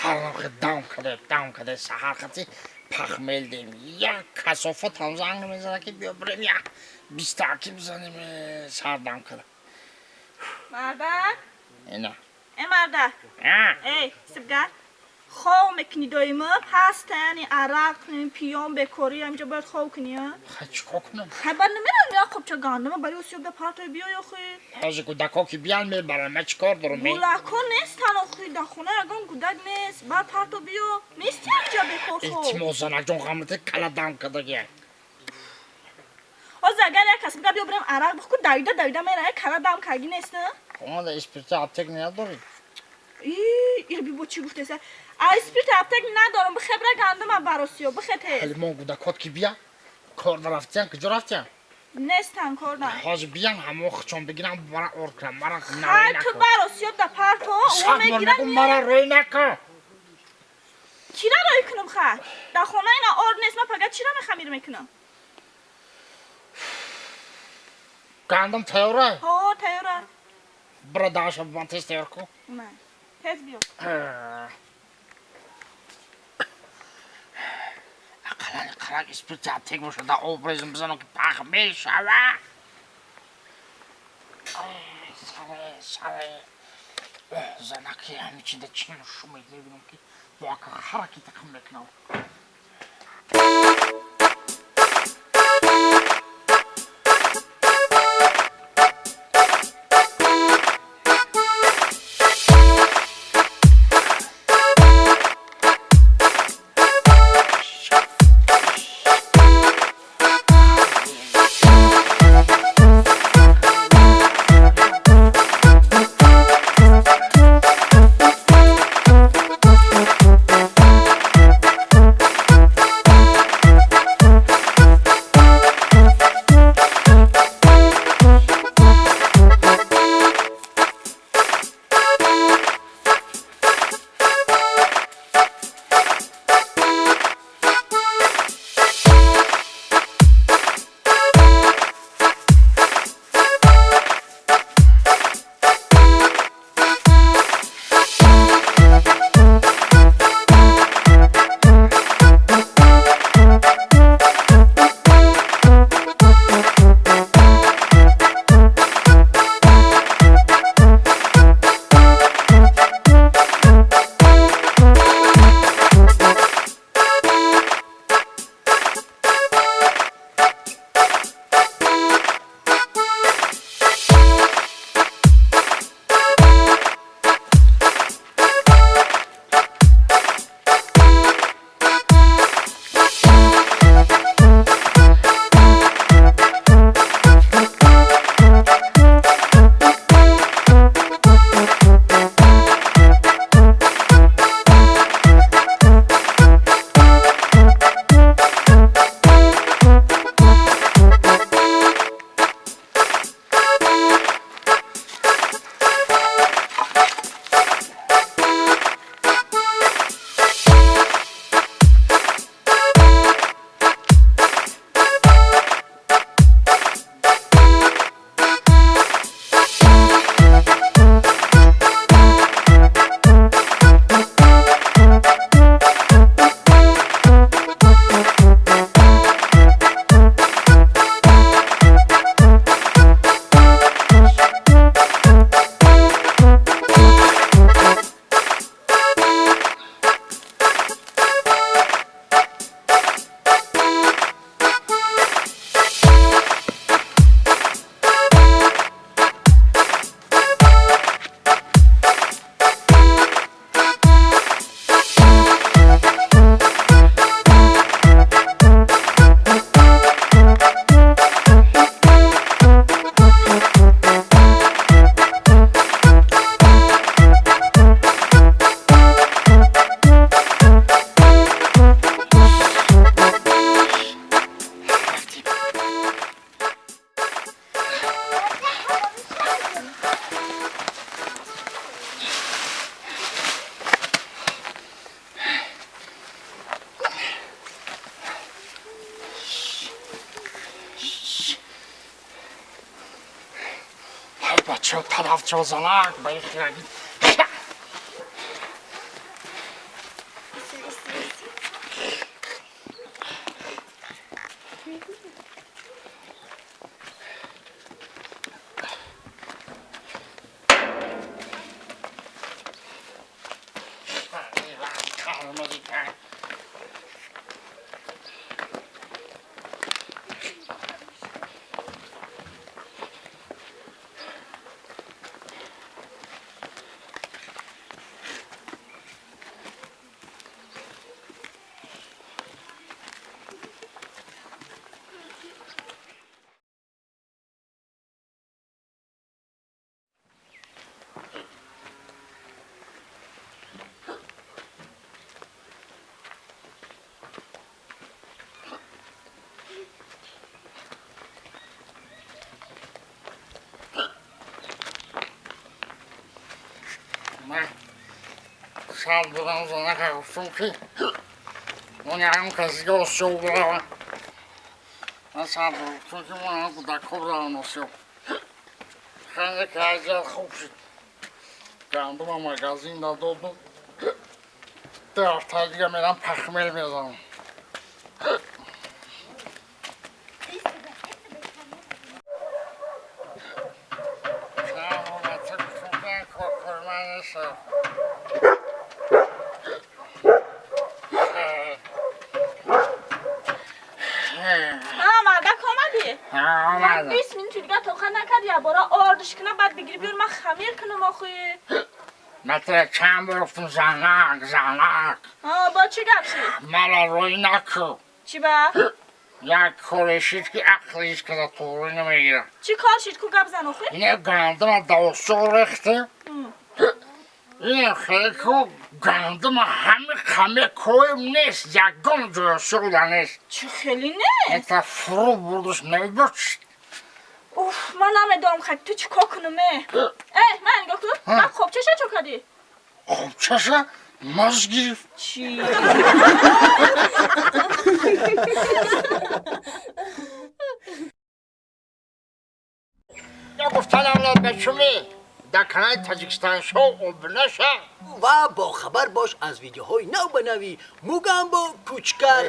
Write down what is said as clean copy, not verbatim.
Сарам хе дам каде, саҳар хати пахмел дем. Як касофат ҳам занг мезана, ки биё бирем, як бистаки бизанем, сар дам када. Мардак. Ина. Э, мардак. Эй, сибгар. Хов мекунӣ доимо? Пастани арақ, пиён, бекорӣ, ҳаминҷо бояд хов кунӣ, а? Хай, чикор кунам? Хай, бад намерам, як қопча гандама бари осиёбда партой биё, охи. Ҳозир кӯдако ки биян, мебарам, ман чикор дорам? Гулакҳо нестан, охи, дар хона ягон гудак нест. Баъд парто биё. Нести ҳаминҷа бекор хов. Илтимос, занакҷон, ғамрите кала дам кадаги. Ҳозир агар як кас бига, биё бирем арақ бихӯр, давида давида мера, кала дам каргӣ нест, на? Омада спирти аптек надорӣ? Ир бибо, чӣ гуфтеса? А спирти аптек надорам, бихе бира гандума баросиё, бихе тез. Ҳали мо гудакот ки бия, кор рафтиян, куҷо рафтиян? Нестан корда. Ҳозир биян, ҳамо хучон бигирам, бара орд кунам, мара. Хай, ту баросиёб да парто, о мегирам. Мара рӯй накун. Чира рӯй кунам, хай? Дар хона ина орд нест, ман пага чира мехамир мекунам? Гандум тайёра? Ҳо, тайёра. Бира даша ман тез тайёр кун. Тез биё. Ақаллан қарак спирти аптек бошад, да об резм бизанам, ки пахмел шава. Саре саре занаки ҳамичида чин шумед, мебинам, ки боака ҳараката кам мекунам. Бачо, тарафчо, занак ба ихираги. Сар дорам, занака гуфтум, ки он ягон касига осиё бурава. Ман сар гуфтум, ки мо кӯдакҳо бураван осиё. Хеле ки аҷал хуб шуд. Гандума магазин додум. 2 ҳафта дига мерам, пахмел мезанам. Кор ман нест. Мардак, омадӣ? Омадам. 20 минути дига тоқа накарди, ябора ордиш кина, баъд бигири биёр, ман хамир кунам охи. Матра чанд бор гуфтум, занак, занак. Бо чӣ гап шид? Мара рӯй накӯ. Чӣ ба? Як коре шид, ки ақли ҳеҷ каса туғрӣ намегирад. Чӣ кор шид ку, гап зан охи. Ина гандума давосиё рехтем. Ина хеле ку гандума ҳами қаме коем нест, ягон ҷоясиёда нест. Чӣ хеле нест? Это фурӯ бурдуш намебуд. Уф, ман намедонам, хай ту чӣ кор кунум э? Э, ман нигоҳ кун, ман хобчаша чо кардӣ? Хобчаша маз гирифт. Чӣ? Я гуфтанам бечуми дар канали Таҷикистон шоу обуна шав. Ва бохабар бош аз видеоҳои нав ба нави Мугамбо Кучкар.